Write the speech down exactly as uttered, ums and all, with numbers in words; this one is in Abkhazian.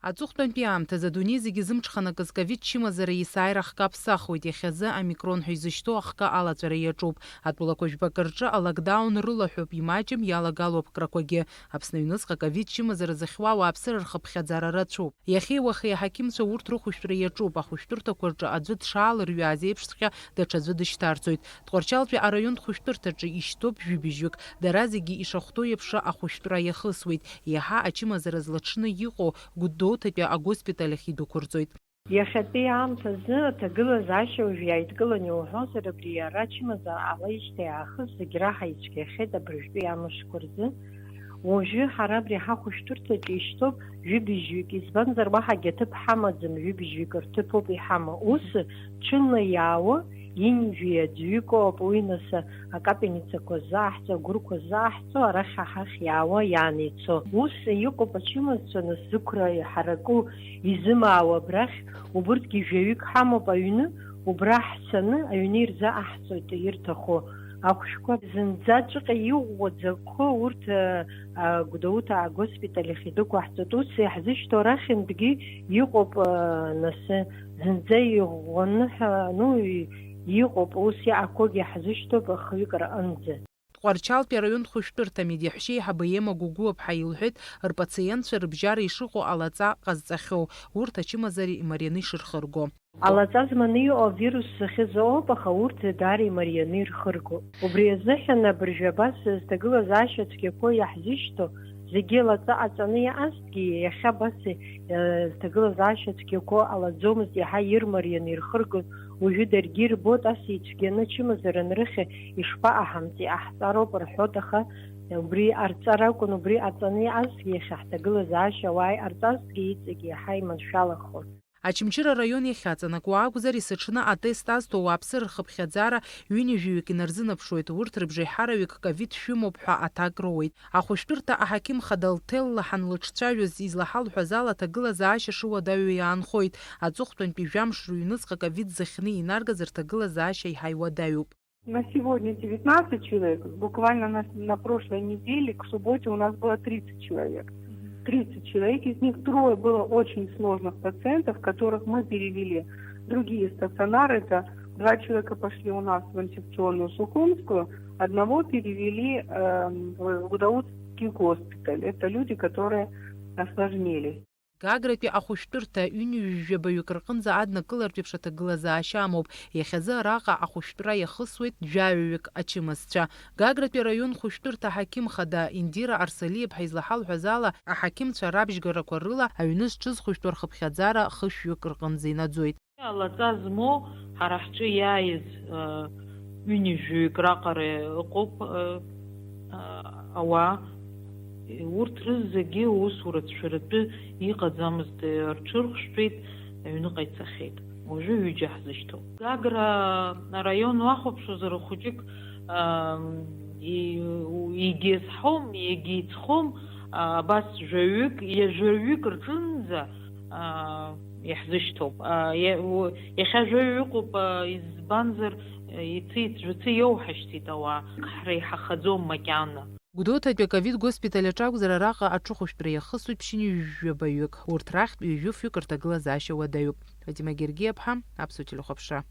Аҵыхәтәантәи аамҭазы адунеи зегьы зымҽханакыз ковид чымазара есааира ахкы аԥсахуеит, иахьазы омикрон ҳәа изышьҭоу ахкы алаҵәара иаҿуп. Атәылақәа жәбакы рҿы алокдаун рылаҳәоуп, имаҷым иалагало аԥкрақәагьы. Аԥсны аҩныҵҟа ковид чымазара зыхьуа ауааԥсыра рхыԥхьаӡара рацәоуп. Иахьеи уахеи аҳақьымцәа урҭ рыхәышәтәра иаҿуп, ахәышәтәырҭақәа рҿы аӡәы дшаалырҩааз еиԥшҵәҟьа даҽаӡәы дышьҭарҵоит. Тҟәарчалтәи араионтә хәышәтәырҭаҿы ишьҭоуп жәибжьҩык, дара зегьы ишахәҭоу еиԥш ахәышәтәра иахысуеит, иаҳа ачымазара злаҽны иҟоу Гәдоуҭатәи агоспиталь ахь идәықәырҵоит. Иахьатәи аамҭазы аҭагылазаашьа уажә иааидкылан иуҳәозар, абри ара ачымазара ҟалеижьҭеи аахыс зегь раҳа ицәгьахеит абыржәтәи амышқәа рзы. Уажәы ҳара абри ҳахәышәтәырҭаҿы ишьҭоуп жәибжьҩык, избанзар, уаҳагьы аҭыԥ ҳамаӡам, жәибжьҩык рҭыԥоуп иҳамоу. Ус, ҽынла иаауа, ҩынҩажәи аӡәҩык ауп, уи нас акапельницақәа ззааҳҵо, агәырқәа ззааҳҵо, арахь ҳахь иаауа, иааны ицо. Ус иҟоуп ачымазцәа, нас зықәра иҳараку, изымаауа абрахь, убырҭгьы жәаҩык ҳамоуп аҩны, убра ҳцаны аҩны ирзаҟаҳҵоит ирҭаху ахәшәқәа. Зынӡаҵәҟьа иӷәӷәаӡақәоу урҭ, а, а, Гәдоуҭа агоспиталь ахь идәықәаҳҵоит. Ус иаҳзышьҭоу арахьынтәгьы иҟоуп, а, нас, зынӡа иӷәӷәаны ҳәа, ну, и-, иҟоуп, ус иаақәоугьы ҳзышьҭоуп ахҩык рҟынӡа. Тҟәарчалтәи араионтә хәышәтәырҭа амедиаҳәшьеиҳабы Ема Гәыгәыԥҳа илҳәеит, рпациентцәа рыбжьара ишыҟоу алаҵа ҟазҵахьоу, урҭ ачымазара имарианы ишырхырго. Алаҵа зманы иҟоу авирус захьызоуп, аха урҭ даара имарианы ирхыргоуп. Убри азыҳәан абыржәы абас зҭагылазаашьа цәгьақәоу иаҳзышьҭоу, зегьы лаҵа ҟаҵаны иҟазҭгьы, иахьа абас, э, зҭагылазаашьа цәгьақәоу ҟалаӡомызт, иаҳа ирмарианы ирхыргон, уажәы даргьы ирбоит, ас ицәгьаны ачымазара анрыхьа ишԥаҟаҳамҵеи, иҟаҳҵароуп рҳәоит, аха убри ҟарҵар акәын, убри ҟаҵаны иҟазҭгьы, иахьа ҳҭагылазаашьа ауаа иҟарҵазҭгьы иҵегь иаҳа иманшәалахон. Очамчыра араион иахьаҵанакуа акәзар, есыҽны атест азҭо ауааԥсыра рхыԥхьаӡара ҩынҩажәаҩык инарзынаԥшуеит, урҭ рыбжеиҳараҩык ковид шәымоуп ҳәа аҭак роуеит. Ахәышәтәырҭа аҳақьым хада лҭелла ҳанлыҿцәажәоз излаҳалҳәаз ала, аҭагылазаашьа шыуадаҩу иаанхоит. Аҵыхәтәантәи жәамш рыҩныҵҟа ковид зыхьны инаргаз рҭагылазаашьа еиҳа иуадаҩуп. На сегодня девятнадцать человек. Буквально на, на прошлой неделе, к субботе, у нас было тридцать человек. Тридцать человек, из них трое было очень сложных пациентов, которых мы перевели в другие стационары. Это два человека пошли у нас в инфекционную Сухумскую, одного перевели, эм, в Гудаутский госпиталь. Это люди, которые осложнились. Гагратәи ахәышәтәырҭа ҩынҩажәаҩык рҟынӡа аднакылартә еиԥш аҭагылазаашьа амоуп, иахьазы араҟа ахәышәтәра иахысуеит жәаҩаҩык ачымазцәа. Гагратәи араион хәышәтәырҭа аҳақьым хада Индира Арсалиаԥҳа излаҳалҳәаз ала, аҳақьымцәа рабжьгарақәа рыла аҩны зҽызхәышәтәу рхыԥхьаӡара хышәҩык рҟынӡа инаӡоит. Алаҵа змоу ҳара ҳҿы иааиз, э, ҩынҩажәаҩык раҟара ыҟоуп, э, э, ауаа. Урҭ рызегьы усура ацәшәаратәы иҟаӡамызт, рҽырхәшәтәит, аҩныҟа ицахьеит. Уажәы ҩыџьа ҳзышьҭоуп. Гагра араион уахәаԥшуазар, хәыҷык, ам, и-, егьиазҳауам, егьиҵхом, а, абас жәаҩык, ҩажәаҩык рҿынӡа, а, иаҳзышьҭоуп. А, иа-, у-, иахьа жәаҩа ыҟоуп, а, избанзар, а, иацы, иацы, жәацы иоуҳашьҭит ауаа. Ҳреиҳахаӡом макьана. Гәдоуҭатәи аковид госпиталь аҿы акәзар, араҟа аҽыхәышәтәра иахысуеит ԥшьынҩажәаҩык. Урҭ рахьтә ҩажәи фҩык рҭагылазаашьа уадаҩуп. Фатима Гергиаԥҳа, Аԥсуа телехәаԥшра.